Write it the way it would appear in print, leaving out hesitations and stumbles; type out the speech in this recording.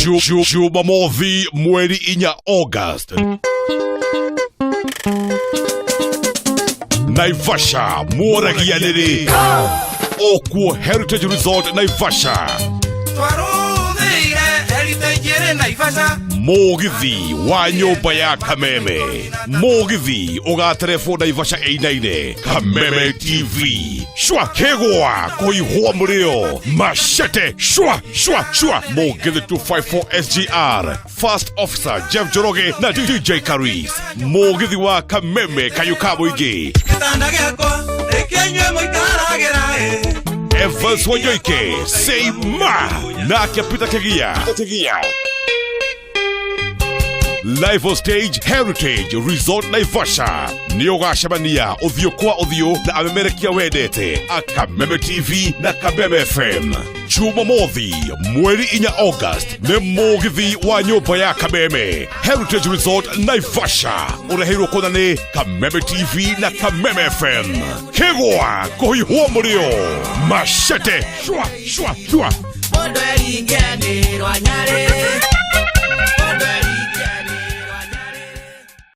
Jumamothi mweri 4 August, Naivasha mworagia nĩrĩ okuo Heritage Resort Naivasha. Twarũthĩire Heritage ĩrĩ Naivasha. Mũgithi wa nyũmba ya Kameme, mũgithi ũgaterebwo Naivasha ĩinaine. Kameme TV shwa kĩgwa kũihwo mũrĩo machete shwa shwa shwa. Mũgithi 254 SGR, First Officer Jeff Njoroge na DJ Karis, mũgithi wa Kameme kayũ ka mũingĩ. Gĩtanda gĩakwa nĩkĩo inyuĩ mũikaragĩra ĩ. Evans Wanyoike Say Ma nake Peter Kegia live on stage Heritage Resort Naivasha. Nĩ ũgacemania ũthiũ kwa ũthiũ na amemerekia wendete a Kameme TV na Kameme FM. Jumamothi mweri 4 August nĩ mũgithi wa nyũmba ya Kameme, Heritage Resort Naivasha, ũreheirwo kũna nĩ Kameme TV na Kameme FM. Kĩgwa kũhihwo mũrĩo machete shwa shwa shwa. Mũndũ eringe nĩ rwanyarĩ.